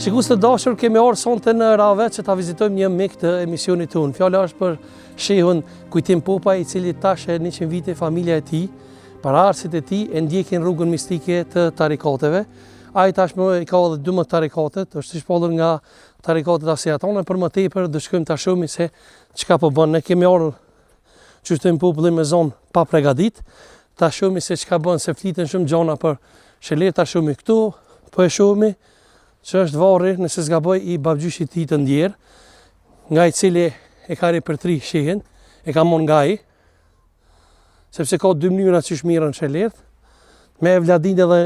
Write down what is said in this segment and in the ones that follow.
Shikues të dashur, kemi ardhur sonte në Rahovec që ta vizitojmë një mik të emisionit tonë. Fjala është për shehun Kujtim Popaj, i cili tash e 100 vite familja e tij, paraardhësit e tij e ndjekin rrugën mistike të tarikateve. Ai tashmë i ka edhe 12 tarikatet, është i shpallur nga tarikatet asiatane, për më tepër do shkojmë ta shohim se çka po bën. Ne kemi ardhur qysh thonë populli me zonë pa pregadit, ta shohim se çka bën, se fliten shumë gjona për sheler, ta shohim këtu, po e shohim që është varri, nëse s'gaboj, i babgjyshit tij të ndjerë, nga i cili e ka ripërtri shehen, e ka marrë nga ai, sepse ka dy mënyra qysh mirren shelert, me evladin edhe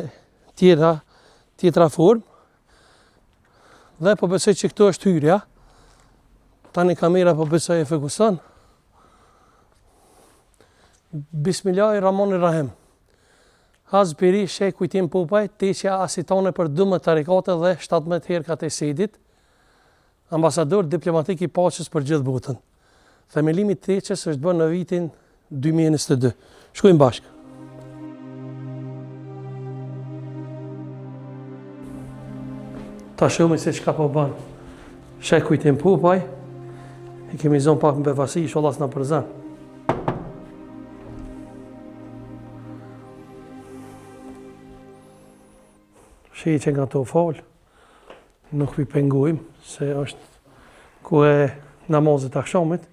tjera, tjetra formë, dhe po besoj që këtu është hyrja, tani kamera po besoj e fokuson, Bismillahi Rahmani Rahim. Haz Piri Sheh Kujtim Popaj, teqja asitane për 12 tarikate dhe 17 herkat e Sejdit, ambasador diplomatik i paqes për gjithë botën. Themelimi i teqes është bërë në vitin 2022. Shkojmë bashkë. Ta shohim se çka po bën. Sheh Kujtim Popaj, e kemi zonë pak në befasi, inshallah s'na përzën. Shehi qenka tu falë, nuk pi pengujmë, se është koha e namazit akshamit.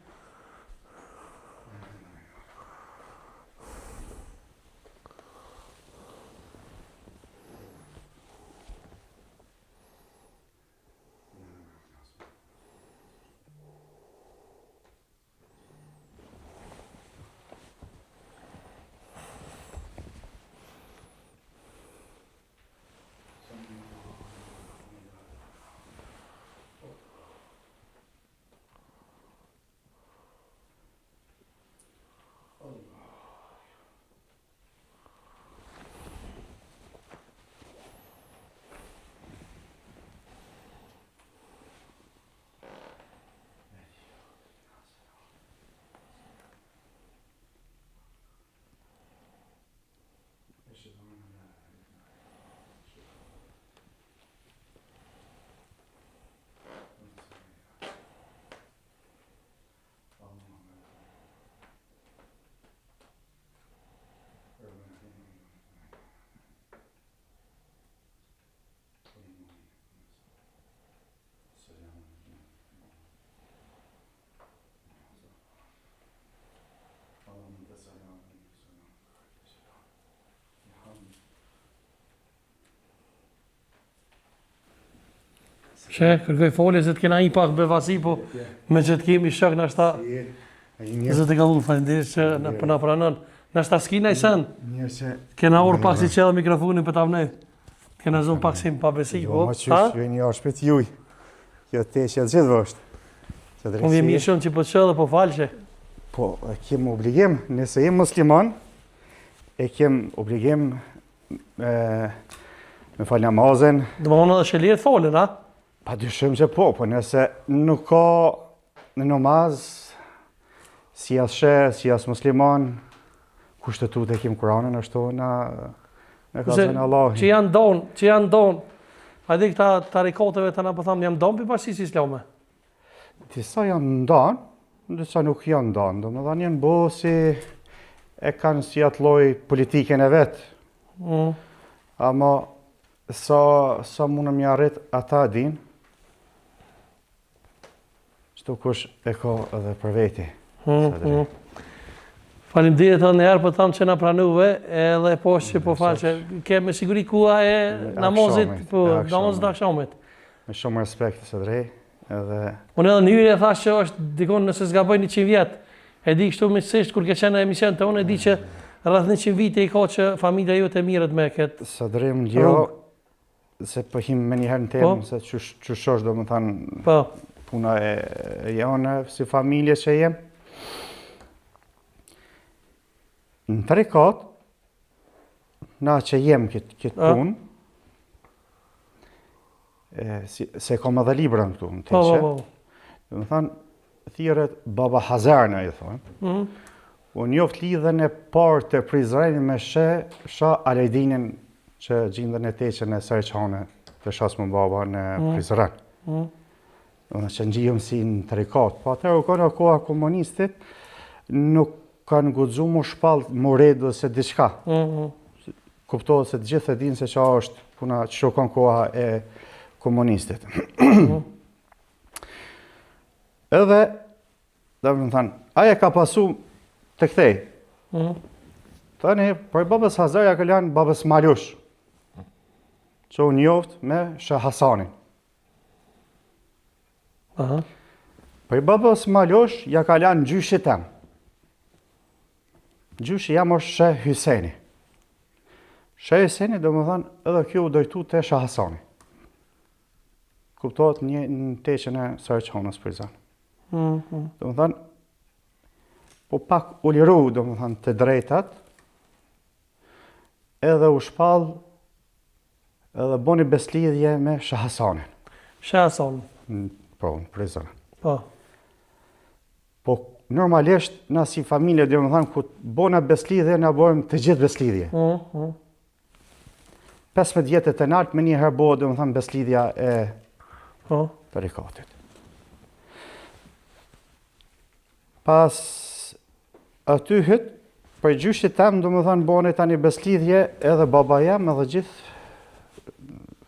Sheh, kërkoj falje se të kena hi pak befasi, po me që të kemi shok nashta... Zoti të kallun, faleminderit që na po na pranon. Nashta s'ki naj sen. Mirë se Kena ardh pak si që edhe mikrofonin për ta vnej. Kena zonë pak si pabesi, Jo, po. ma qysh, jo një shpet juj. Kjo teqe gjithë është. Që Po më vjen mirë shumë që po të dhe po falshe. Po, e kem obligim, nëse jem musliman, e kem obligim me, me falë namazin. Domethonë edhe shelerët falen, a? Pa dyshim që po, po nëse nuk ka në namaz, si as sheh, si as musliman, kushtetutë e kem Kuranin, ashtu na, na ka zënë Allahi. Që janë donë, që janë donë, a di këta tarikateve të na po thamë, janë donë për bashkësisë islame? Disa janë ndanë, disa nuk janë ndanë, domethanë janë bo si e kanë si atë lloj politiken e vetë. Mm. Ama sa, sa mundëm me arrit, ata e din, Çdokush e ka edhe për veti. Mm, mm. Faleminderit edhe një herë po thamë që na pranuve, edhe po që po falë ke me siguri koha e namazit, po namazit të akshamit. Me shumë respekt Sadri, edhe Unë edhe në hyrje thash që është dikon nëse s'gaboj 100 vjet. E di kështu miqësisht kur ke qenë në emision të unë e di që rreth 100 vite i ka që familja jote mirret me këtë. Sadri më ljo, se po him menjëherë në temë, po. se qysh, qysh është, domethanë, po. puna e, e jone, si familje që jem. Në tarikat, na që jem këtë, këtë punë, e, si, se kam edhe libra në këtu, në po, po, po. Domethanë, thirret Baba Hazarna, i thonë. Mm -hmm. U njoft lidhjen e parë të Prizrenit me Sheh Shah Alajdinin që gjindet në teqen e Sariqhane. Te Sheh Osman Baba në mm. Prizren. Mm. Unë që ngjihëm si në tarikat, po atëherë u konë koha komunistit, nuk kanë guxu mu shpall murid ose diçka. Mm -hmm. Kuptohet se të gjithë e dinë se ça është puna që u konë koha e komunistit. Mm -hmm. Edhe, domethanë, ai e ka pasu të kthej. Mm -hmm. Tani, prej babës Hazar ja ka lanë babës Malush, që u njoft me Sheh Hasanin. Aha. Prej babës Malush ja ka lanë gjyshit tem. Gjyshi jem është Sheh Hyseni. Sheh Hyseni, domethanë, edhe kjo u drejtu te Sheh Hasani. Kuptohet një në teqen e Saraçhanës Prizren. Mm -hmm. Domethanë, po pak u liru, domethanë, të drejtat, edhe u shpall edhe boni beslidhje me Sheh Hasanin. Sheh Hasanin? Po, në Prizren. Po. Po, normalisht, na si familje, domethanë, kur bona beslidhje, na bojmë të gjithë beslidhje. Mm -hmm. 15 vjetë e naltë, menjëherë bohet, domethanë, beslidhja e po. tarikatit. Pas aty hyt, prej gjyshit tem, domethanë, bone tani beslidhje edhe baba jem, edhe gjithë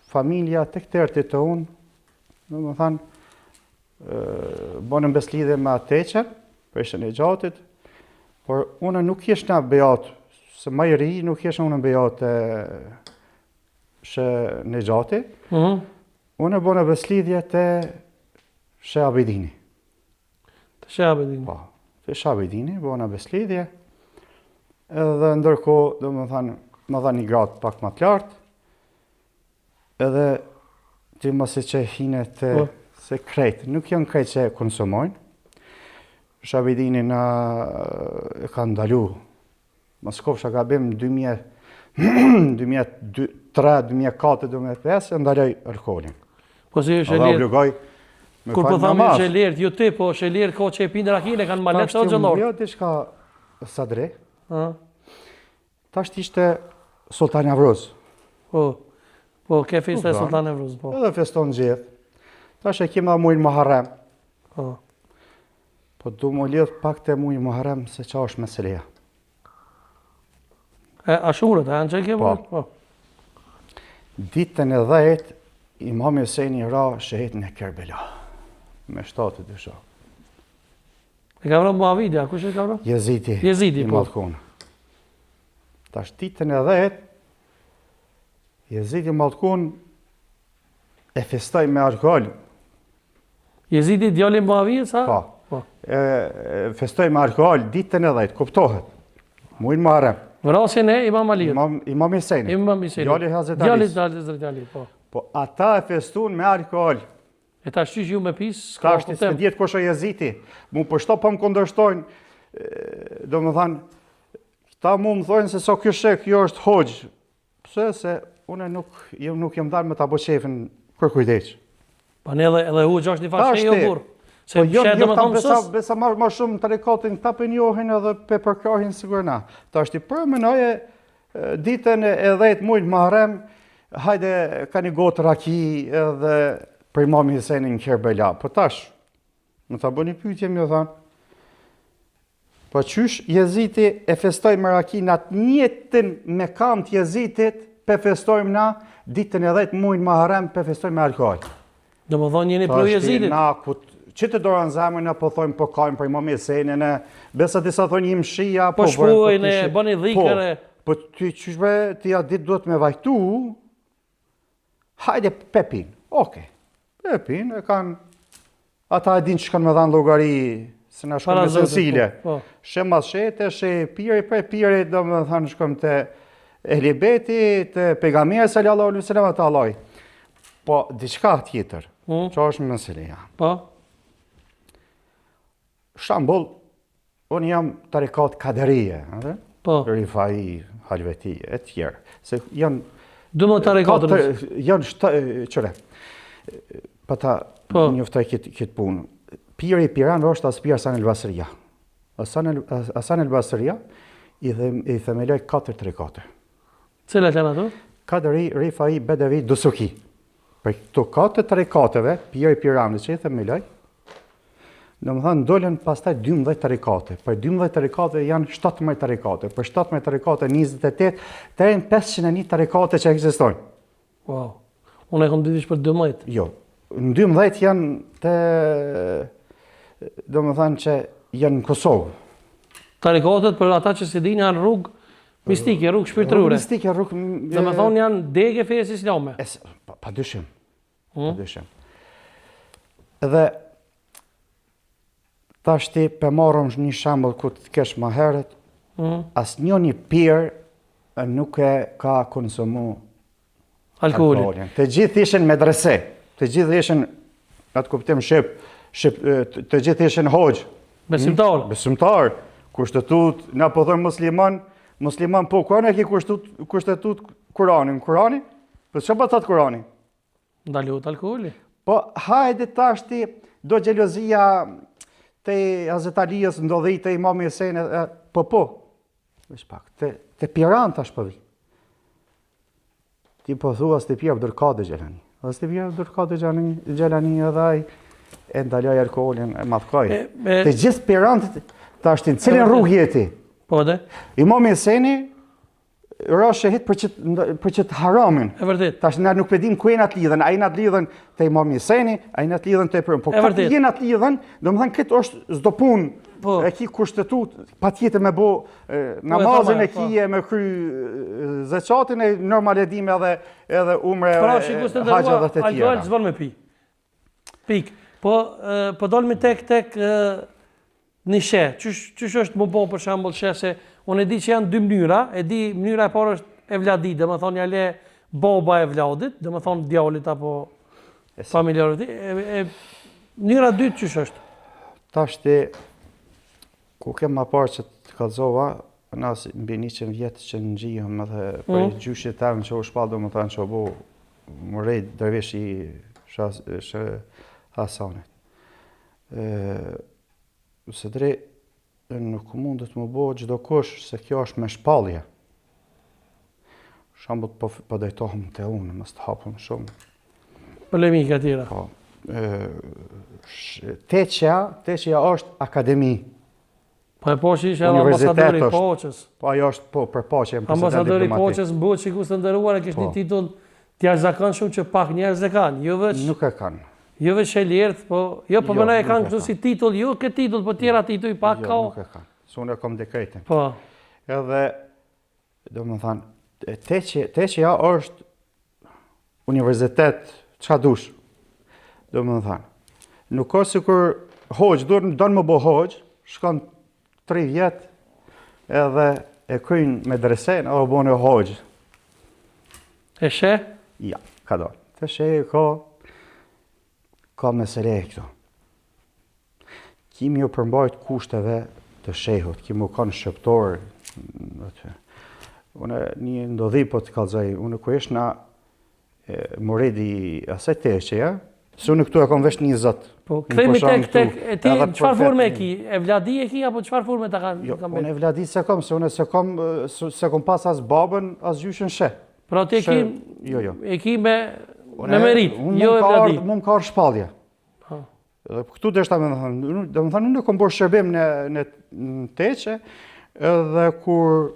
familja të këtertit të unë, domethanë, Bonën beslidhje me atë teqen, prej Sheh Nexhatit, por unë nuk jeshna bejat, se ma i ri nuk jeshna unë bejat te Sheh Nexhati, mm -hmm. unë bona beslidhje te Sheh Abedini. Te Sheh Abedini? Po, te Sheh Abedini, bona beslidhje, edhe ndërkohë, domethanë, më dha një gradë pak më të lartë, Edhe ti masi që hine te po. se krejt, nuk janë krejt që konsumojnë. Sheh Abedini na e ka ndalu. Mos kofsha gabim 2003, 2004, 2005, e ndaloi alkoholin. Po si është e lirë? Obligoj me Kur po thamë është e lirë, jo ti, po është e lirë ka që e pinë rakinë, e kanë ma lehtë të gjëllorë. Jo, diçka Sadri. Tash ishte Sultan Nevruz. Po, po, ke festa e Sultan Nevruz, po. Edhe feston gjithë. Tash e kemi mujin Muharrem. Po. Po du me lidh pak te muji Muharrem se ça është meseleja. E, ashurët, a janë që e ke po? Po. Ditën e dhetë, imami Hyseni ra shehit në Kerbela. Me 72 shokë. E ka vra Muavidi, a kush e ka vra? Jezidi. Jezidi, po. I mallkun. Tash ditën e dhetë, Jezidi i mallkun e festoi me alkohol. Jezidi djali Muavijes, a? Po. po. E, e festoi me alkohol ditën e dhetë, kuptohet. Mujin Muharrem. Vrasjen e Imam Aliut. Imam, Imam Hysenit. Imam Hysenit. Djali Hazret Alis. Djali Hazret Ali, po. Po ata e festun me alkohol. E tash qysh ju me pi, s'ka kuptim. Tash s'e dihet kush është Jezidi. Mu për shto po më kundërshtojnë, domethanë, këta mu më thojnë se so kjo shek, kjo është hoxhë. Pse se unë nuk, jam, nuk jam dalë me ta bo qefin kërkujt hiç. Pa ne edhe, edhe hoxhë është një farë jo burrë. Se po jo, jo, ta besa, besa ma, ma shumë tarikatin, këta pe njohin edhe pe përkrahin sigur na. Tash ti për menoje, Ditën e dhetë mujit Muharrem, hajde ka një gotë raki edhe për imam Hysenin në Kerbela. Po tash, me ta bo një pyetje me thanë, po qysh Jeziti e festoi me raki në atë njëjtin mekam të Jezitit, pe festojmë na, ditën e dhetë mujit Muharrem, pe festojmë me alkohol. Domethonë jeni pro Jezitit. Na, ku, që të dorën zemër, na po thojmë po kajmë për imam Hysenin, e, besa disa thonë jim shia, po, po shkojnë, po, bëni dhikër. Po, po ti qysh be, ti atë ditë duhet me vajtu, hajde pe pin, okej, pe pin, e kanë, ata e din që kanë me dhanë llogari, se na shkojmë me sensile. Po, po. She mas shete, she piri, pre piri, domethanë shkojmë te Ehli Bejti, te pejgamberi sallallahu alaihi wasallam ata Allahi. Po diçka tjetër, mm. që është meseleja. Po. Shembull, unë jam tarikat Kaderije, atë? Po. Rifai, Halveti, e tjerë. Se janë... 12 tarikatet. Janë shta, qëre. Pa ta po. njoftoj këtë, këtë punë. Piri i piran është as pir Hasan el Basria. Hasan el, Hasan el Basria i, dhe, i themeloi katër tarikate. Cilat janë ato? Kaderi, Rifai, Bedevi, Dusuki. Prej këto katër tarikateve, piri i Piranit që i themeloi, domethënë dolën pastaj 12 tarikate. Prej 12 tarikate janë 17 tarikate. Prej 17 tarikate 28, deri në 501 tarikate që ekzistojnë. Wow. Unë e kom ditë për 12. Jo. Në 12 janë të domethënë që janë në Kosovë. Tarikatet për ata që s'e dinë janë rrugë mistike, rrugë shpirtërore. Rrugë mistike, rrugë... Domethënë janë degë e fesë islame. Es, pa, pa dyshim. Hmm? Pa dyshim. Edhe tashti pe marrëm një shembull ku të kesh ma herët, hmm? asnjëni pir nuk e ka konsumu alkoholin. alkoholin. Të gjithë ishin medrese, të gjithë ishin në atë kuptim shqip, shqip të gjithë ishin hoxhë. Besimtar. Hmm? Besimtar. Kushtetut, na po thojmë musliman, musliman po, ku e ki kushtut, kushtetut Kuranin, Kurani? Po çka po thot Kurani? Ndalohet alkoholi. Po hajde tashti do xhelozia te Hazret Alijës ndodhi te Imami Hyseni, po po. Veç pak, te te Piran tash po vi. Ti po thua se Pir Abdulkadir Xhelani. Hazreti Pir Abdulkadir Xhelani, Xhelani edhe ai e ndaloi alkoolin e madhkoi. Të gjithë pirantët tash në cilën rrugë je ti? Po dhe. Imami Hyseni ra shehit për qët, për qët haramin. E vërtet. Tash na nuk pe dim ku jena të lidhën, a jena të lidhën te Imam Hyseni, a jena të lidhën te Për. Po ku jena të lidhën, domethënë këtë është s'do punë. Po. E ki kushtetut, patjetër me bo e, po, namazin e ki po. me kry zeqatin e normal e dim edhe edhe umre pra, haxh dhe të tjera. Alkohol s'bën me pi. Pik. Po po dolmi tek tek një sheh. Qysh qysh është m'u bo për shembull sheh se unë e di që janë dy mënyra, e di mënyra e parë është evladi, domethënë ja le baba evladit, domethënë djalit apo familjarit. E, e mënyra e dytë qysh është? Tashti ku kem ma parë që të kallzova, na si mbi 100 vjet që ngjihëm edhe prej mm. gjyshit tem që u shpall domethënë që u bo Murid dervish i Sheh Hasanit. Se dre nuk mundet me bo çdokush se kjo është me shpallje. Shembull po, po drejtohem te unë, mos të hapëm shumë. Polemika tjera. Po. Teqja, teqja është akademi. Po e po që ishe edhe ambasadori i paqes. Po ajo është po për paqe, ambasadori i paqes në botë shikues të nderuar e kish një po. titull të jashtëzakonshëm që pak njerëz e kanë, jo veç Nuk e kanë. Jo veç sheljerët, po jo po jo, menoj e kanë kështu si titull, jo këtë titull, po tjera tituj pak jo, ka. Nuk e kanë. Se unë e kam dekretin. Po. Edhe Domethënë, teqe, teqeja është universitet, çka dush? Domethënë, nuk ka sikur hoxhë, don, don me bo hoxhë, shkon 3 vjet edhe e kryn medresen, edhe u bone hoxhë. E sheh? Ja, ka do. Te sheh ka, ka mesele këto. Ki me ju përmbajt kushteve të shehut, ki me kanë shërbëtor, aty. Unë një ndodhi po të kallzoj, unë ku ishna murid i asaj teqeja, se unë këtu e kam veç një zot. Po, kthehemi tek tek e ti çfarë forme e ki? Evladi e ki apo çfarë forme ta kanë jo, unë evladi s'e kam, se unë s'e kam s'e kam pas as babën, as gjyshin sheh. Pra ti e ki jo, jo. E ki me me merit, jo evladi. Mu më ka ardhur shpallja. Po. Dhe këtu deshta me thënë, domethënë, unë kom bërë shërbim në, në, në teqe, edhe kur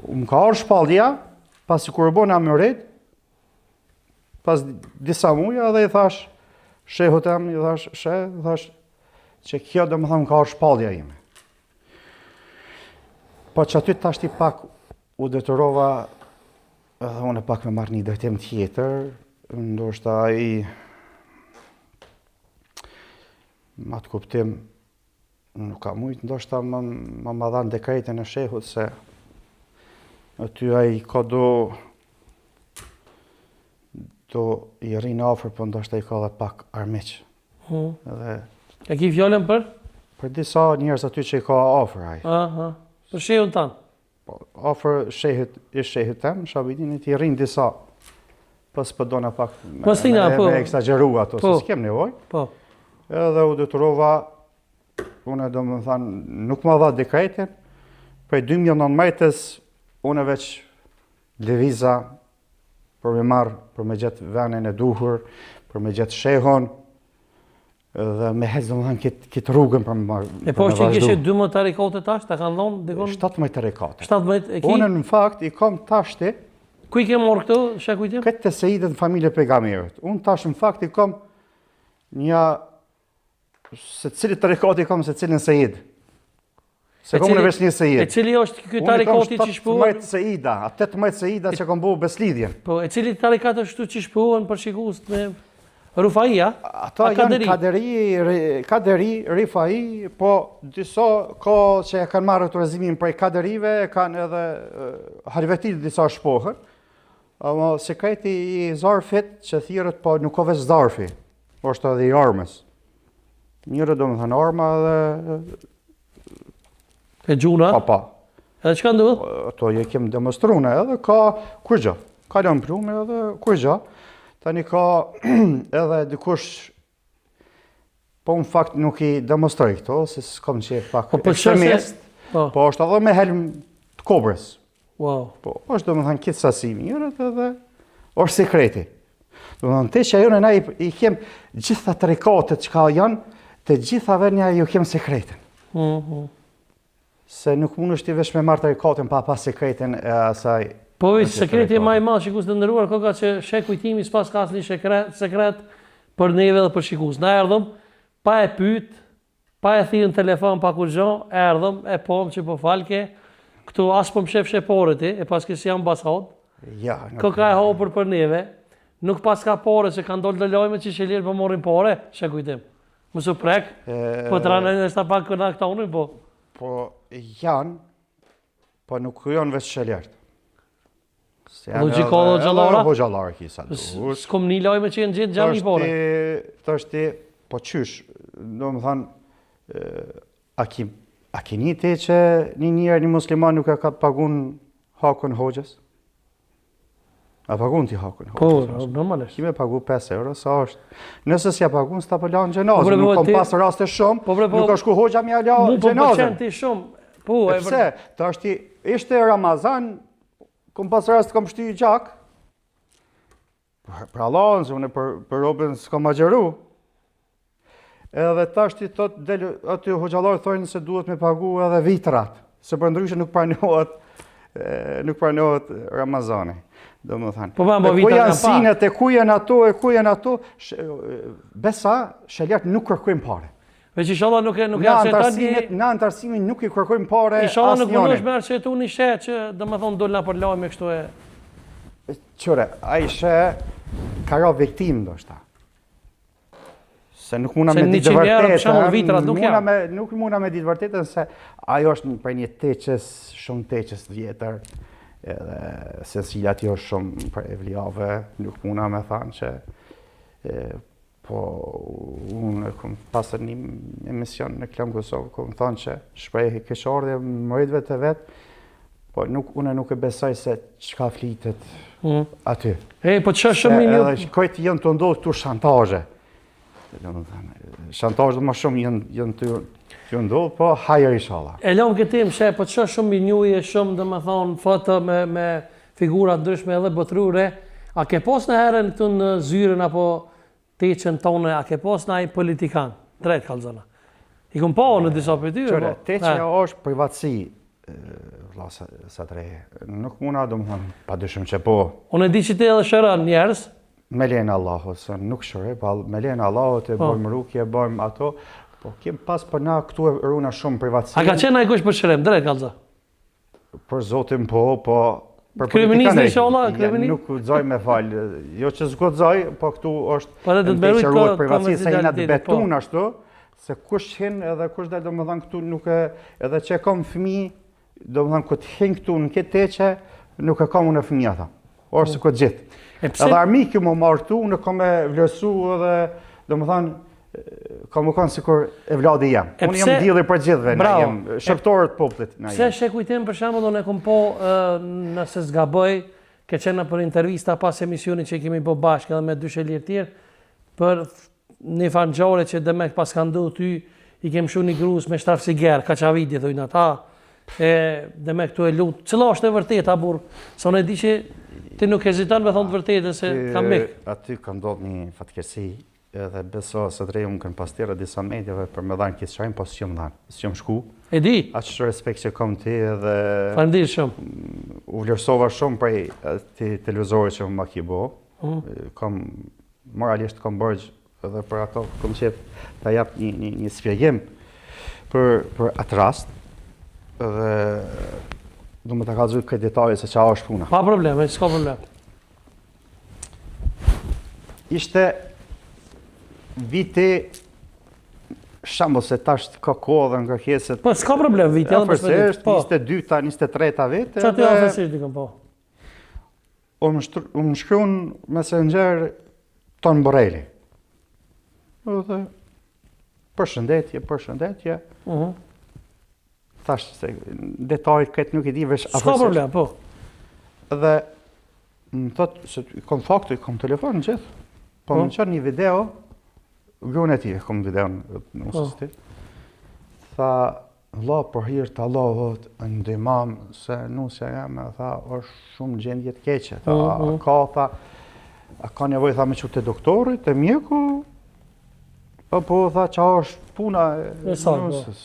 më ka ardhë shpallja, pasi kur u bona murid, pas disa muja, edhe i thash, shehut tem, i thash, sheh, i thash, që kjo domethënë më ka ardhë shpallja ime. Po që aty tashti pak u detyrova edhe unë pak me marrë një drejtim tjetër, ndoshta ai në atë kuptim nuk ka mujtë, ndoshta më, më ma dhanë dekretin e shehut se aty ai ka do do i rrinë afër, po ndoshta i ka dhe pak armiq. Hmm. Dhe, e ki fjalën për? Për disa njerëz aty që i ka afër ai. Aha. Për shehun tanë. Po, afër shehit, i shehit tem, Shabidinit i rrinë disa, po s'po dona pak me, me, po. me ekzagjeru ato, po. se s'kem nevojë. Po. Edhe u detyrova, unë domethënë, nuk ma dha dekretin, prej 2019-ës, unë veç lëviza. Për me marrë, për me gjetë venin e duhur, për me gjetë shehon, dhe me hec domethënë këtë kët rrugën për me marrë. E po që i kishe 12 tarikate tash, ta kanë dhonë dikon? 17 tarikate. 17 e ki? Unë në fakt i kam tashti... Ku i ke marrë këto, sheh Kujtim? Këtë te Sejidët në familje pejgamberit. Unë tash në fakt i kam një Secilit tarikat i kam secilin sejid. S'e kam unë veç një sejid. E cili është ky tarikati që shpuan? Unë sejida, a 18 sejida që kam bo besëlidhjen. Po, e cili tarikat është këtu që shpuan për shikues me Rufaia? Ata janë Kaderi, Kaderi, Rifai, po disa ka që e kanë marrë autorizimin prej Kaderive, e kanë edhe halvetit disa shpohen. Ama sekreti i zarfit që thirret, po nuk ka veç zarfi. Është edhe i armës. Njërë domethënë arma edhe... E gjuna? Pa, pa. Edhe çka ndodh? Ato e kem demonstrune edhe ka kurgjo. Ka lënë plume edhe kurgjo. Tani ka edhe dikush Po në fakt nuk i demonstroj këto, se s'kam qejf pak po, po, ekstremist, po. po është edhe me helm të kobrës. Wow. Po, është domethënë këtë sasi mirët edhe është sekreti. Domethënë, te që ajo na i, i kem gjitha tarikatet që ka janë, të gjithave ne ju kem sekretin. Mm -hmm. Se nuk mundesh ti veç me marrë tarikatin pa pas sekretin e asaj. Po veç sekreti ma i madh shikues të nderuar koka që sheh Kujtimi s'paska asnjë sekret, sekret për neve dhe për shikues. Na erdhëm pa e pyet, Pa e thirrë në telefon pa kurgjo, erdhëm, e pamë që po falke, këtu as po mshefshe pare ti, e paske si ambasadë, Ja, nuk... Koka e hapur për neve, nuk paska pare se kanë dalë do lajme që sheliert po marrin pare, sheh Kujtim. Mos u prek, e... po të ranë në shta pak këna këta unë, po. Po janë, po nuk janë veç sheliert. Logjika dhe hoxhallara? Hoxhallara ki sa dush. S'kom ni lajme që janë gjetë xhami pare. Tashti, po qysh, domethanë, a ki, a ki ni ti që një njeri, një musliman nuk e ka pagun hakun hoxhës? A pagun ti hakun hoxhës? Po, normalisht. Ki me pagu 5 euro, sa është? Nëse s'ja pagun, s'ta po lan xhenazën. Po, nuk kom pas raste shumë, po, po, nuk ka shku hoxha me ja la xhenazën. Mu po pëlqen ti shumë. Po, e pse? Tashti, ishte Ramazan, Kom pas rast kom shty gjak. Për Allahun, se unë për, për robin s'kom agjëru. Edhe tashti thot, del aty hoxhallarët thonë se duhet me pagu edhe vitrat, se përndryshe nuk pranohet nuk pranohet Ramazani. Domethanë. Po, po, po, ku janë sinet, e ku janë ato, e ku janë ato, besa, sheliart nuk kërkojnë pare. Veç inshallah nuk e nuk e arsyeton një në anëtarësimin nuk i kërkojmë pare asnjëri. Inshallah nuk mundesh me arsyetu një sheh që domethënë dol na për lajme kështu e Qyre, ai sheh ka ra viktimë ndoshta. Se nuk muna me ditë vërtetën, vitrat nuk muna me nuk muna me ditë vërtetën se ajo është prej një teqes, shumë teqes të vjetër. Edhe secila aty është shumë prej evliave, nuk muna me thanë që e, Po, unë kom pasë një emision në Klan Kosovë, kom thonë që shprehi keqardhje muridëve të vet, po nuk, unë nuk e besoj se çka flitet mm. aty. E, po që shumë një... Edhe kujt janë tu ndodhë këtu shantazhe. Domethanë, shantazhe më shumë janë, janë tu, tu ndodhë, po hajër ishalla. E lëmë këtë temë, sheh, po që shumë mirënjohje, shumë, domethonë, foto me, me figura ndryshme edhe botërore, a ke pas najherë këtu në zyrën apo teqen tonë, a ke pas naj politikan? Drejt kallzona. I kom pa në disa prej tyre. Qyre, po. Teqja është privatësi, vlla sa të reje. Nuk muna, domethonë, pa dyshim që po. Unë e di që ti edhe shëron njerëz. Me lejen e Allahut, se nuk shëroj, po me lejen e Allahut e po. bojmë rukje, bojmë ato, po kem pas për na këtu e runa shumë privatësi. A ka qenë najkush për shërim, drejt kallzo? Për zotin po, po për Kryeministri inshallah, kryeministri. Nuk guxoj me fal. Jo që s'guxoj, po këtu është Po edhe do të merret ruhet privatësi se jena të po. betun ashtu, se kush hin edhe kush del domethënë këtu nuk e edhe që kam fëmijë, domethënë kur të hin këtu në këtë teqe, nuk e kam unë fëmijë ata. Ose po. sikur gjithë. E pse? Edhe armiku më marr këtu, unë kam me vlerësu edhe domethënë ka me kanë sikur evladi jem. Unë jam dielli për gjithëve, na jem shërbëtorët popullit. Pse sheh Kujtim për shembull unë e kom po nëse s'gaboj, ke qenë për intervista pas emisionit që kemi bo bashkë edhe me dy shelirë tjerë, për një farë ngjarje që demek pas ka ndodhur ty, i ke mshu një grus me shtrafsiger, kaçavidi, thujnë ata. E, dhe me këtu e lutë. Cila është e vërteta, burrë? Se unë e di që ti nuk heziton me thonë të vërtetën se kam mik. Aty ka ndodhë një fatkeqësi, edhe beso se drejt më kanë pas thirrë disa mediave për me dhanë këtë sqarim, po s'jam dhanë, s'jam shku. E di. Aq respekt që kam ti edhe... Faleminderit shumë. U vlerësova shumë prej te televizori që ma ki bo. Mm. Kam, moralisht kam borxh Edhe për ato kom qef ta jap një një një shpjegim për për atë rast dhe du me ta kallzu këtë detaje se ça është puna. Pa problem, s'ka problem. Ishte viti shembull se tash ka kohë dhe në kërkeset. Po s'ka problem viti, edhe më shpejt. Po. 22-ta, 23-ta vit. Qaty afërsisht dikun po. U më, shtru, u më shkrun Messenger Ton Borrelli. Edhe përshëndetje, përshëndetje. Uh mhm. -huh. Thash se detajet këtë nuk i di veç afërsisht. S'ka problem, po. Dhe më thot se i kom fakte, i kom telefon gjithë. Po, po. më çon një video gruan e tij, kom videon në po. Tha Vlla për hir të Allahut ndihmom se nusja jeme tha është shumë gjendje të keqe tha mm -hmm. a ka tha a ka nevojë tha me çu te doktori te mjeku po po tha ça është puna e saj po. nusës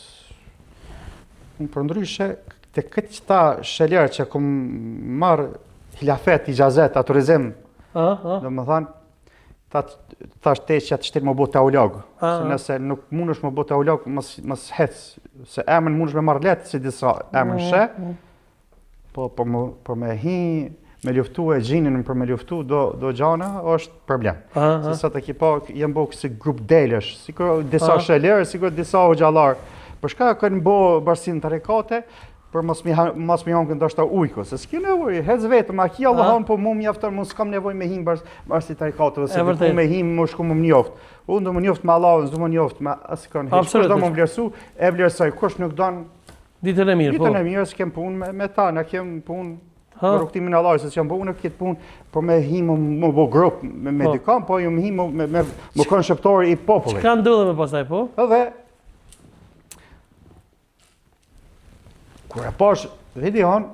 unë përndryshe te këtë qëta sheler që kom marrë hilafet, ixhazet, autorizim, domethanë, Ta thash te që atë shtir me bo teolog. Se nëse nuk mundesh me bo teolog, mos mos hec, se emrin mundesh me marr lehtë si disa emrin mm, she. Mm. Po po më për me hi me luftu e xhinin për me luftu do do gjana është problem. Se sot e ki pa janë bo si grup delesh, sikur disa shelerë, sikur disa hoxhallar. Për shka kanë bo bashkësinë tarikate, për mos mi mos mi hongër ndoshta ujku, se s'ke nevojë, hec vetëm, a ki Allahun po mu mjafton, mu s'kam nevojë me hi n'bashkësi bashkësi tarikateve, se diku me hi më shku më njoft. Unë do më njoft me Allahun, s'do më njoft me askënd. Hiç kush do më vlerësu, e vlerësoj, kush nuk don Ditën e mirë, po. Ditën e mirë, s'kem punë me, me ta, na kem punë me rrugëtimin e Allahut, se s'jam bo unë këtë punë, po me hi më, më bo grup me, me po. dikon, po ju më hi më, me, me, me konë shërbëtor i popullit. Çka ndodhi me pastaj, po? Edhe, Kur e pash videon,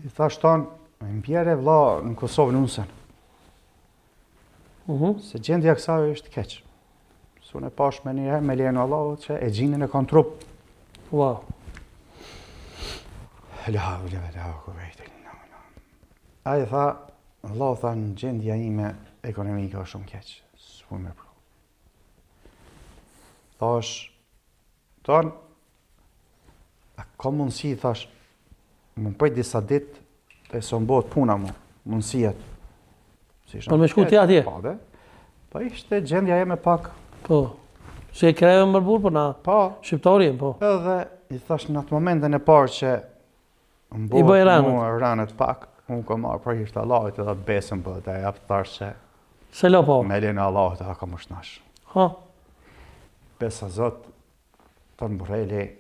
i thash tanë, më bjere vlla në Kosovë nusën. Uh mhm. -huh. Se gjendja kësaj është keq. Se unë e pash menjëherë me lejen e Allahut që e xhinin e ka n'trup. Wow. La havle ve la kuvete. Ai tha, vlla tha në gjendja ime ekonomike është shumë keq. S'po me pru. Thash, ton, a ka mundësi, thash, më prit disa ditë, të se më bëhet puna mu, mundësijet. Si po me shku ti atje? Po, dhe. Po ishte gjendja jeme pak. Po, se e kreve më burë, po na, po, shqiptari jem, po. Edhe, i thash në atë momentin e parë që më bëhet I bëj ranët. Mua ranët pak, unë kam marrë për hir të Allahut edhe besën po të jap thash se Se lo po. Me lejen e Allahut edhe kam është nash. Ha. Besa Zot, Ton Burreli,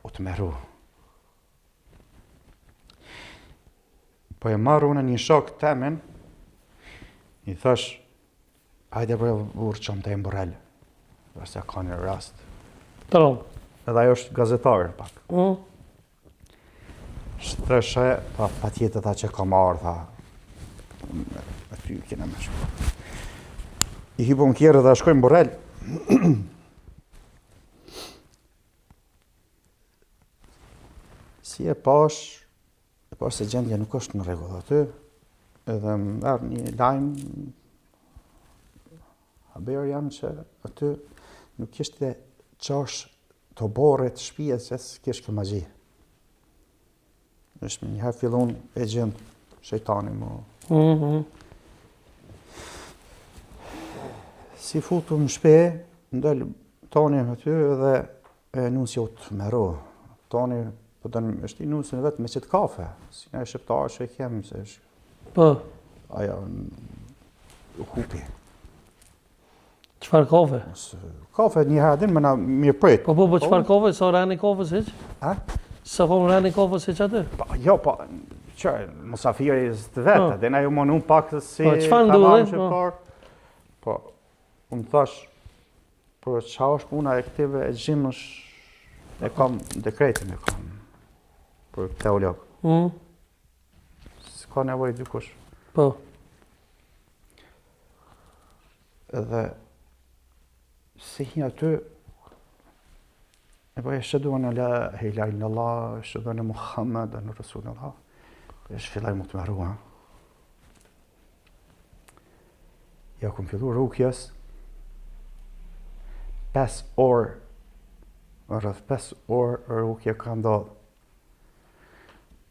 u tmerru. Po e marr unë një shok temin, i thash, Hajde bre burrë çom te Burrel. Thash se ka një rast. Tron. Edhe ajo është gazetar pak. Mm. Shtreshe, tha, pa tjetër, tha që kam ardhë, tha, aty kena me shku. I hipëm n'kerr dhe shkojmë Burrel. si e pash, e pash se gjendja nuk është në rregull aty, edhe më erdh një lajm, haber jam që aty nuk kishte qosh të oborrit shpijet që s'kish këmagji. Është me njëherë fillon e gjend shejtani më. Mm -hmm. Si futu në shpi, ndel Toni aty dhe e nusja u tmerru. Toni, po don me shti nusën vetë me qitë kafe, si ne shqiptarë që e kemë, se është. Po. Ajo, hupi. Çfarë kafe? Kafe një herë din me na mirëprit. Po po po çfarë kafe? Sa rani kafes hiç? A? Sa po rani kafes hiç aty? Po jo, po që musafiri të vet, po. dhe na ju monu pak si Po çfarë ndodhi? Po. po unë thash po çfarë është puna e këtyre e gjimësh? E kam dekretin e kam për teolog. Mm. S'ka nevojë dikush. Po. Edhe si hi aty e bëj eshhedu en la ilahe illallah, eshhedu enne Muhammeden Rasulullah. Veç filloj m'u tmerru, ha. Ja kom fillu rukjes 5 orë rreth 5 orë rukje ka ndodhë.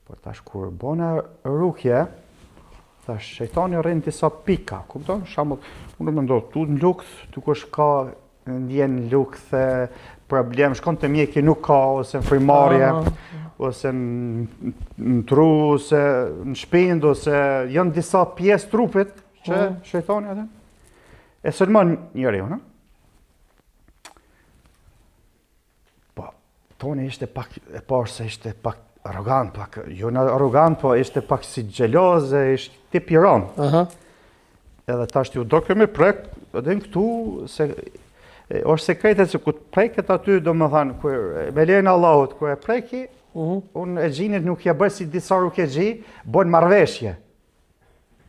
Por tash kur bona rukje, tash shejtani rrin disa pika, kupton? Shembull, unë më ndodh tu në lukth, dikush ka ndjen lukthe, problem, shkon te mjeki nuk ka, ose në frymëmarrje, ose në, në tru, ose në shpind, ose janë disa pjesë trupit që mm. shejtani atë e sulmon njeriun, ha? Po, Toni ishte pak, e parë se ishte pak arrogant, pak, jo në arrogant, po ishte pak si xheloz, ishte tip i rëndë. Aha. Edhe tash ti u doke me prek, edhe në këtu, se e, është sekrete se kur të preket aty, domethanë, kur me lejen e Allahut, kur e preki, uh mhm. -huh. unë e xhinit nuk ja bëj si disa rukjexhi, bojnë marrëveshje.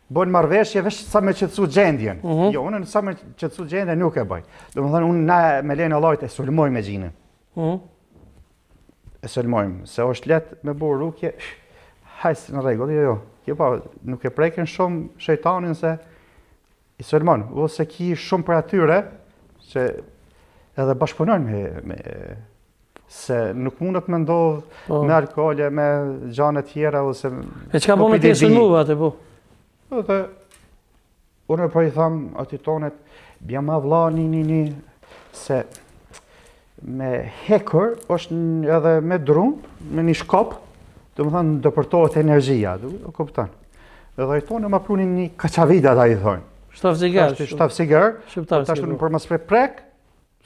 Bojnë marrëveshje veç sa me qetësu gjendjen. Uh mhm. -huh. Jo, unë sa me qetësu gjendjen nuk e bëj. Domethanë, unë na me lejen e Allahut e sulmoj me xhinin. Uh mhm. -huh. E sulmojmë, se është lehtë me bo rukje, hajs në rregull, jo, jo. Kjo pa, nuk e prekin shumë shejtanin se i sulmon, ose ki shumë për atyre, që edhe bashkëpunojnë me, me se nuk mundet me ndodh po. me alkohol e me gjana tjera ose E çka po me të sulmuar atë po? Edhe unë po i tham atij Tonit, bjema vlla një një një se me hekur është edhe me dru, me një shkop, domethanë depërtohet energjia, du, kupton. Edhe ai Toni ma pruni një kaçavida ata i thonë. Shtaf ziger. Shtaf ziger. Shqiptar. Tash unë për mos prek,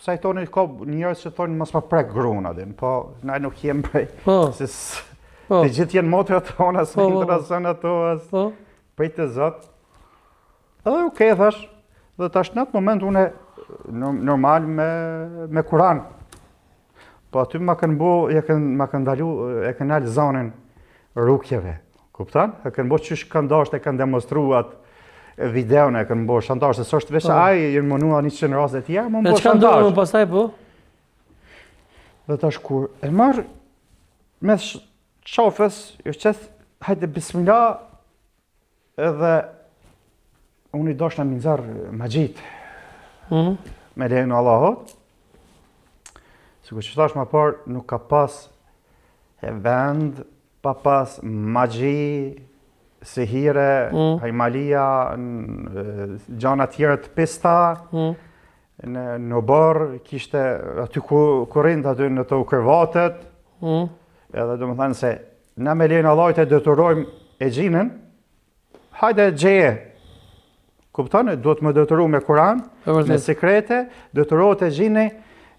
Sa i Toni ka njerëz që thonë mos ma prek gruan atë, po na nuk jem prej. Po. Se po. Të gjithë janë motrat tona, s'më po, po, po. intereson ato as. Po. Prej të Zot. Edhe okay thash, dhe tash në atë moment unë normal me me Kur'an. Po aty ma kanë bo, e kanë ma kanë ndalu, e kanë nal zonin rukjeve. Kupton? E kanë bo qysh kanë dashtë, e kanë demonstru atë videon e kanë bo shantazh, se s'është veç po. ai, janë munua 100 raste të tjera, më bo shantazh. E çka ndodhi pastaj po? Dhe tash kur e marr mes qafës, ju qeth, hajde bismillah, edhe unë i dashna me nxjerr magjit. Mm -hmm. Me lejen e Allahut. Sikur që thash ma parë, nuk ka pas e vend pa pas magji, sihire, mm. hajmalia, gjana tjera të pista, mm. në, në oborr, kishte aty ku, ku rrinte aty në to krevatet, mm. edhe domethanë se na me lejen e Allahut e detyrojmë e xhinin, hajde gjeje, kupton, duhet me detyru me Kuran, me sekrete, detyrohet e xhini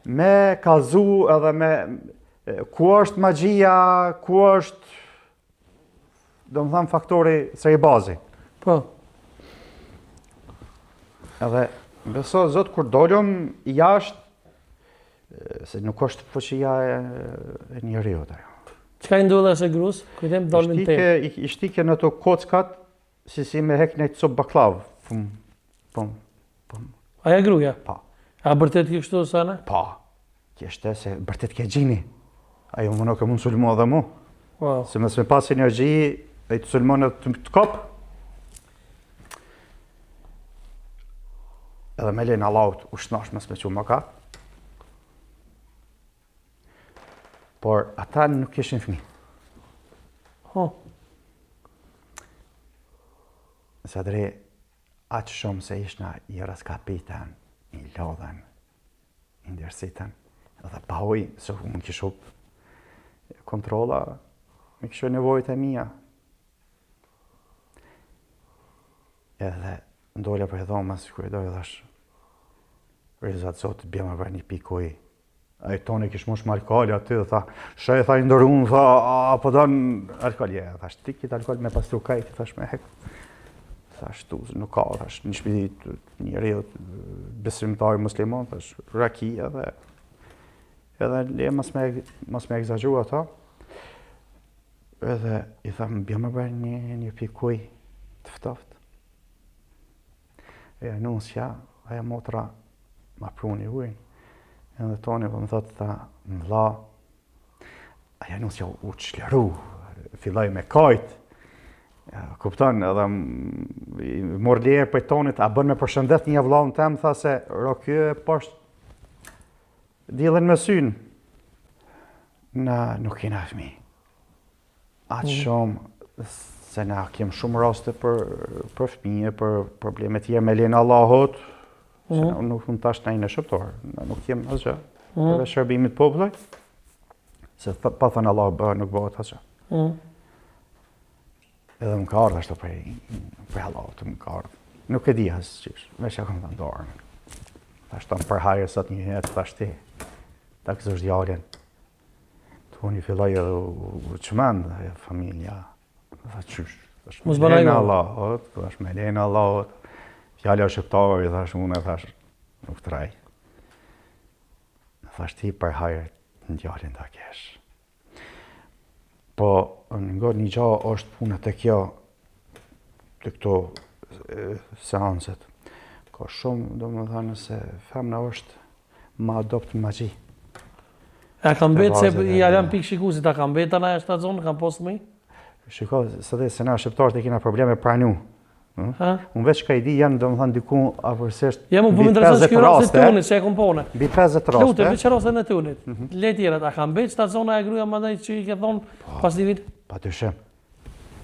me kallzu edhe me ku është magjia, ku është, domethanë, faktori siherbazi. Po. Edhe, beso, zot, kur dolëm jashtë, se nuk është fuqia e, e njeriut ajo. Çka i ndodhi asaj grus? Kujtim dalim në temë. I, i shtike në to kockat, si si me hek një copë bakllavë. Pum, pum, pum. Aja gruja? Pa. A bërtet kjo kështu, Sana? Pa. Kishte se bërtet ke xhini. Ajo më nuk e mund sulmu edhe mu. Wow. Se mos me pas energji, ai të sulmon edhe të, të kop. Edhe me lejen e Allahut u shnosh mos me çu më ka. Por ata nuk kishin fëmijë. Ho. Sadri, aq shumë se ishna i rraskapitën, i lodhën, i ndjersitën, edhe pa ujë, se më kish hup kontrolla, me kishe nevojët e mia. Edhe ndola prej dhomës, kur i dojë dhash, Rizat Zotit, bjema për një pikë ujë. Ai Toni kish mush me alkohol aty, dhe tha, shë tha i ndërun, tha, a po don alkohol, je, thash, ti kit alkohol me pastru kajt, thash me hek. Thash, tu, nuk ka, thash, një shpi njeriu besimtar musliman, thash, raki edhe. Edhe le mos me, mos me ekzagjeru ato. Edhe i thamë, bjo më bërë një, një pikë ujë të ftoftë. E nusja, ajo motra, ma pruni ujin. Edhe toni, po më thotë, tha, më vlla, ajo nusja u çliru, filloi me kajt, kupton, edhe mor leje prej tonit, a bën me përshëndet një vllaun tem, tha se, ro kjo e poshtë, diellin me synë, na nuk kena fmi. Aq mm. shumë, se na kem shumë raste për, për fëmijë, për probleme tjera me lejen e Allahut, mm. se na nuk mund tash na jena shërbëtor, na nuk kem asgjë, mm. përveç shërbimit popullit, se th pa thënë Allah bë, nuk bëhet asgjë. Mm. Edhe më ka ardhë ashtu prej, prej Allahut, më ka ardhë. Nuk e di as qysh, veç ja kam dhënë dorën. Thash të për hajër sot një herë, thash ti, ta gëzosh djalin. Toni filloi edhe u çmend e familja. Tha qysh, thash me lejen e Allahut, thash me lejen e Allahut. Fjala e shqiptarëve, thash unë, thash, nuk të rrej. Thash ti për hajër në djalin ta kesh. Po, në një gja është puna te kjo, te këto seancet. Ka shumë, domethënë, se femna është ma e dobët në magji. A ka mbet se i alam pikë shikusit, a ka mbet ana e shtatzon, kam pas fëmijë? Shiko, se dhe se na shqiptarët e kena probleme pranu. Hm? Unë veç ka i di janë, domethënë, diku afërsisht Ja, mu po më intereson që kjo rasti Tonit, se e kom pone. Mbi 50 raste. Lutem, veç rastin e Tonit. Mm -hmm. Le tjerat, a ka mbet shtatzona e gruja mandej që i ke thonë po, pas një vit? Pa dyshim.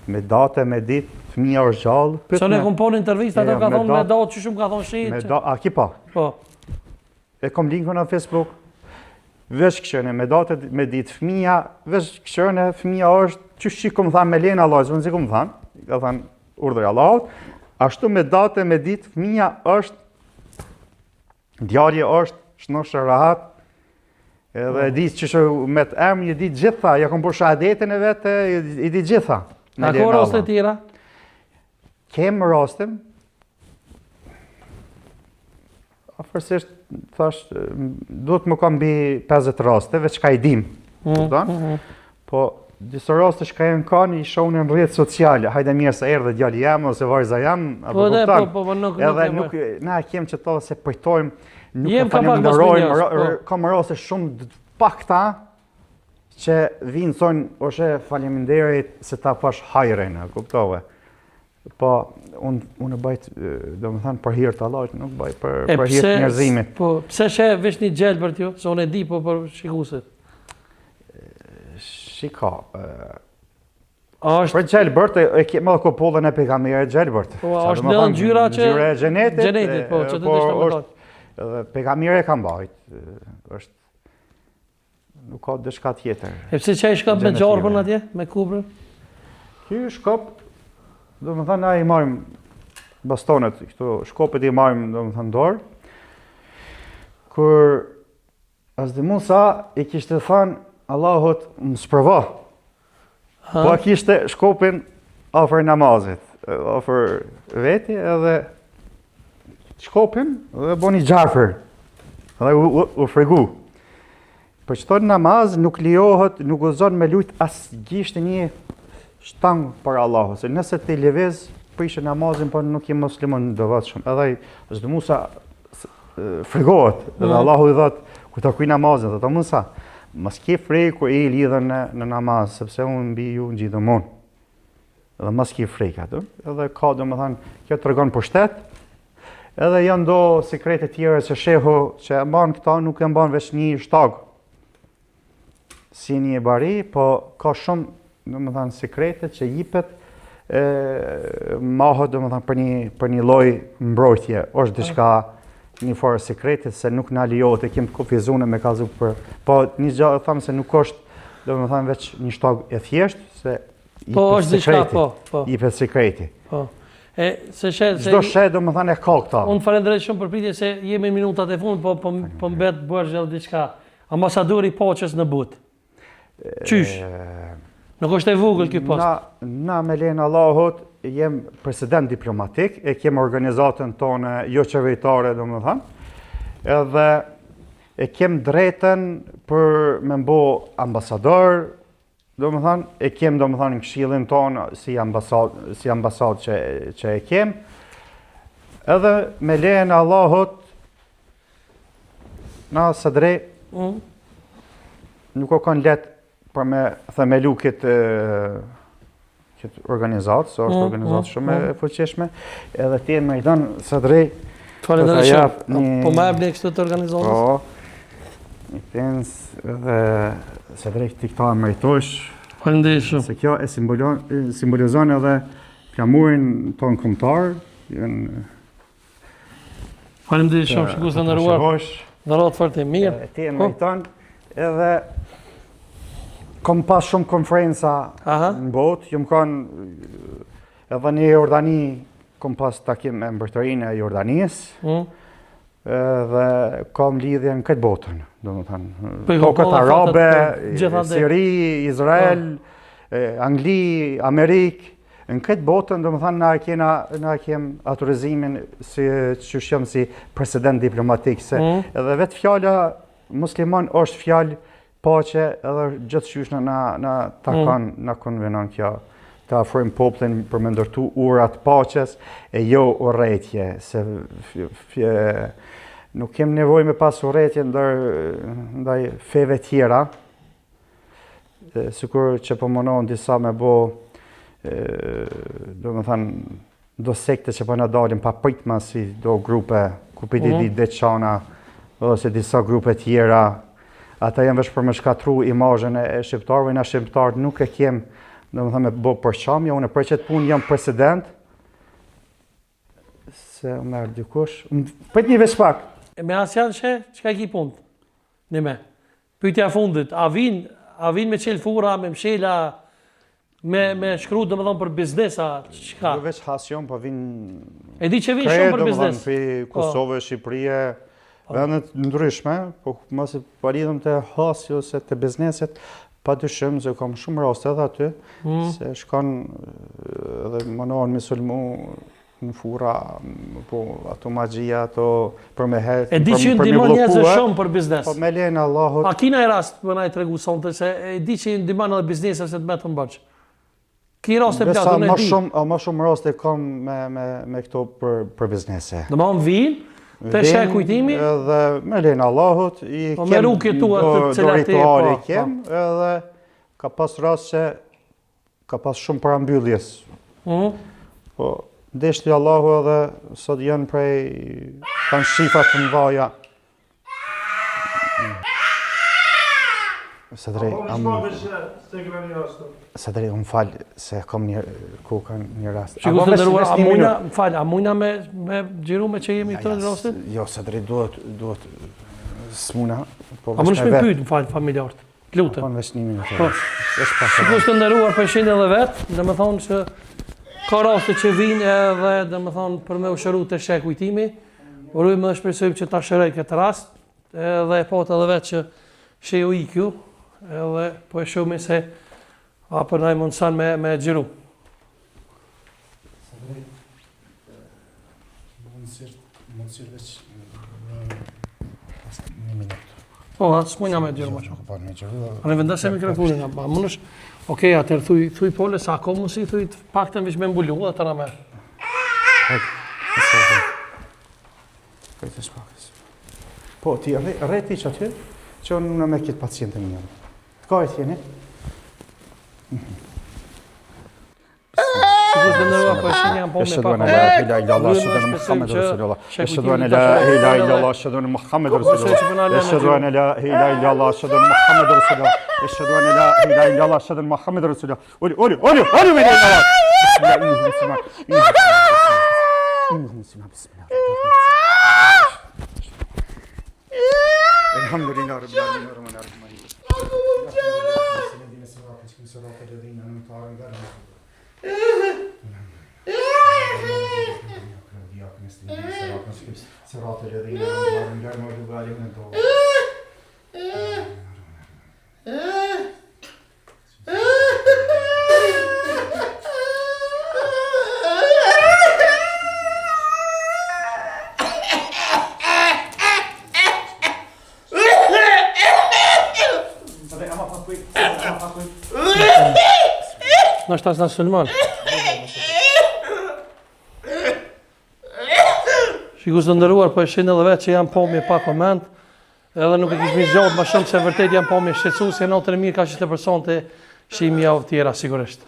Me datë, me ditë, fëmija është gjallë. Se unë e kom po në intervistë, ato ka thonë me datë, që shumë ka thonë shit. Me datë, a ki pa? Po. E kom linkun në Facebook. Veç kqyrne, me datë, me ditë, fëmija, veç kqyrne, fëmija është, qysh që kom thanë me lejen e Allahut, s'e kom thanë, ka thanë urdhër i Allahut, ashtu me datë, me ditë, fëmija është, djali është, shnosh e rahat, edhe e di që që me të emë, i di gjitha, ja kom bo shahadetin e vete, i di gjitha. A ka raste tjera? Kem raste, afërsisht, thash, duhet me kanë mbi 50 raste, veç ka i dim, mm, kupton? Mm, mm. Po, disa raste që ka janë kanë, i shohun në rrjetet sociale, hajde mirë se erdhe djali jem, ose vajza jem, apo po, kupton? Po, po, po, nuk, Edhe nuk, na e kem që to se përtojmë, nuk e falenderojmë, po. kam raste shumë pakta, që vinë thonë, ose faleminderit se ta pash hajrin, kuptove. Po, unë unë e bëj, domethënë, për hir të Allahut, nuk bëj për, e, për hir të njerëzimit. Po, pse sheh veç një gjelbërt ju, se unë e di po për shikuesit? Shiko, A është... Për gjelbërt, e, e kemë edhe kopullën e pejgamberit gjelbërt. Po, a është në ngjyra që... Ngjyra e xhenetit. Xhenetit, po, që të po, deshta më Edhe pejgamberi e ka mbajt, është Nuk ka diçka tjetër. E pse qaj shkop me gjarpën atje, me kobrën? Ky shkop, domethënë, na i majmë bastonet, këto shkopet i majmë, domethënë, dorë. Kur Hazreti Musa i kishte thanë Allahut më sprovo. Po e kishte shkopin afër namazit, afër veti edhe shkopin dhe boni gjarpër. Dhe u, u, u frigu. Për qëto në namaz nuk lejohet, nuk guxon me lujt as gishtin një shtang për Allahu, se nëse ti lëviz, prishe namazin, po nuk je musliman i devotshëm. Edhe ai Hazreti Musa frigohet, dhe mm. Allahu i thot, kur ta kry namazin, thotë Musa, mos ki frikë kur i lidhën në, në namaz, sepse unë mbi ju ngjitem unë. Dhe mos ki frikë atë. Edhe ka, domethënë, kjo tregon pushtet, edhe janë do sekrete tjera që shehu që e mban këta, nuk e mban veç një shtag si një bari, po ka shumë, domethënë, sekrete që jipet, e, mahet, domethënë, për një, për një lloj mbrojtje, është diçka një farë sekrete, se nuk na lejohet, e kemë të kufizune me kallzu për, po një gjë e thamë se nuk është, domethënë, veç një shtag e thjeshtë, se po, është diçka, po, po. Jipet sekreti. Po. E, se she, se... Çdo sheh, domethënë, e ka këta. Unë falenderoj shumë për pritje se jemi minutat e fundit, po, po, po mbet borxh edhe diçka. Ambasador i paqes në botë. Qysh? Nuk është e vogël ky post. Na, na me lejen e Allahut jem president diplomatik, e kemë organizatën tonë jo qeveritare, domethënë. Edhe E kem drejtën për me m'bo ambasador, domethanë, e kem domethanë në këshillin tonë si ambasadë, si ambasadë që, që e kem, edhe me lejen e Allahut, na Sadri, mm. nuk o kanë lehtë për me themelu këtë këtë organizatë, se është mm, organizatë mm, shumë e mm. fuqishme, edhe ti e meriton Sadri, Faleminderit shumë. Një... Po më jep kështu të organizatës? Po. Një pens edhe Sadri ti këta e meritojsh. Faleminderit shumë. Se kjo e simbolon simbolizon edhe flamurin tonë kombëtar, janë Faleminderit shumë shikues të nderuar. Dhuratë fort e mirë. Ti e po. meriton edhe kom pas shumë konferenca në botë, jom kanë edhe në Jordani kom pas takim me mbretërinë e Jordanisë. Mm. Edhe kam lidhje në këtë botën, domethanë. Po Tokat arabe, Siri, Izrael, po. Angli, Amerikë, Në këtë botën, domethanë, na e kena, na e kem autorizimin si qysh jam si president diplomatik, se mm. edhe vetë fjala musliman është fjalë paqe edhe gjithqysh na, na, na takon, mm. na konvenon kjo të afrojmë popullin për me ndërtu urat paqes e jo urrejtje, se nuk kem nevojë me pas urrejtje ndër, ndaj feve tjera, Sikur që po munohen disa me bo, domethanë, do sekte që po na dalin papritmas si do grupe, ku po di mhm. deçana, ose disa grupe tjera, ata janë veç për me shkatru imazhin e shqiptarëve, na shqiptarët nuk e kem, domethanë, me bo përçamje, unë për qëtë punë jam president, se më merr dikush, prit një veç pak. E me asë janë she, çka i ki punë? Një me. Pyetja e fundit, a vin, a vin me çel furra, me mshela, me me shkru domethënë për biznes a çka? Jo veç hasjon, po vin E di që vin shumë për biznes. Prej po. Kosovë, Shqipërie, po. vende të ndryshme, po masi po lidhëm te hasi ose te bizneset, pa dyshim se kam shumë raste edhe aty, mm. se shkon edhe munohen me sulmu në furra, po ato magjia, ato për me het, E di që ndihmon njerëzve shumë për biznes. Po me lejen e Allahut. A ki naj rast me na i tregu sonte se e di që ndihmon edhe bizneseve se të metën borxh. Ki raste plot unë e di. Më shumë, më shumë raste kam me me me këto për për biznese. Domthon vin te sheh Kujtimi edhe me lejen e Allahut i po kem. Me rukjet tua të cilat ti po, i kem po. edhe ka pas rast që Ka pas shumë para mbylljes. Mm. Po, deshti Allahu edhe sot janë prej, kanë shifa të mdhaja. Sadri, am... Sadri, më fal, se kam një, ku kanë një rast. Shikues të nderuar, a mujna, më fal, a mujna me, me xhiru me që jemi këtu në rastin? Jo, Sadri, duhet, duhet, s'muna, po A mundesh me pyet, më fal, familjarët? Të lutem. Po veç një minutë. Po. Shikues të nderuar po e shihni edhe vetë, domethonë që ka raste që vinë edhe, domethonë, për me u shëru te sheh Kujtimi, urojmë dhe shpresojmë që ta shëroj këtë rast, edhe e patë edhe vetë që shehu iku, edhe po e shohim se a po na i mundëson me, me xhiru. Mundësisht, mundësisht veç një minutë. Po, atë s'mujna me xhiru më shumë. Po, me xhiru. A ne vendosë mikrofonin, a mundesh? Okej, atëherë thuj, thuj pole, sa ka mundësi, thuj të paktën veç me mbulu, atë na me. Po, ti rri ti që aty, që unë me këtë pacientin një. Të ka e t'jeni? Shikues të nderuar, po e shihni janë po me pak. La ilaha illallah, ashhadu anna Muhammed rasulullah. Ashhadu an la ilaha illallah, ashhadu anna Muhammed rasulullah. Ashhadu an la ilaha illallah, ashhadu anna Muhammed rasulullah. Ashhadu an la ilaha illallah, ashhadu anna Muhammed rasulullah. Uli, uli, uli, uli me illallah. Bismillah, bismillah, bismillah. Elhamdulillah rabbil alamin arrahman arrahim. Nështë as na sulmon. Shikues të nderuar, po e shihni edhe vetë që janë pamje pa koment, edhe nuk e kishmi zgjatë më shumë se vërtet janë pamje shqetësuese, natën e mirë kaq ishte për sonte, shihemi javë tjera sigurisht.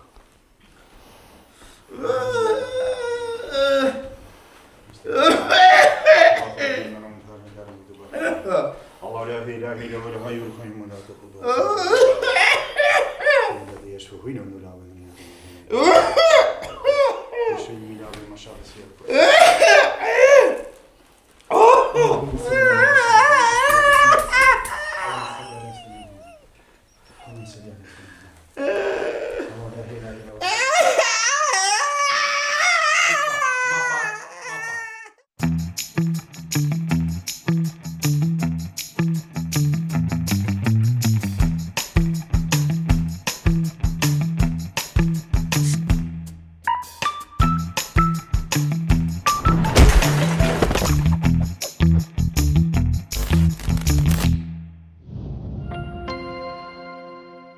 Oh!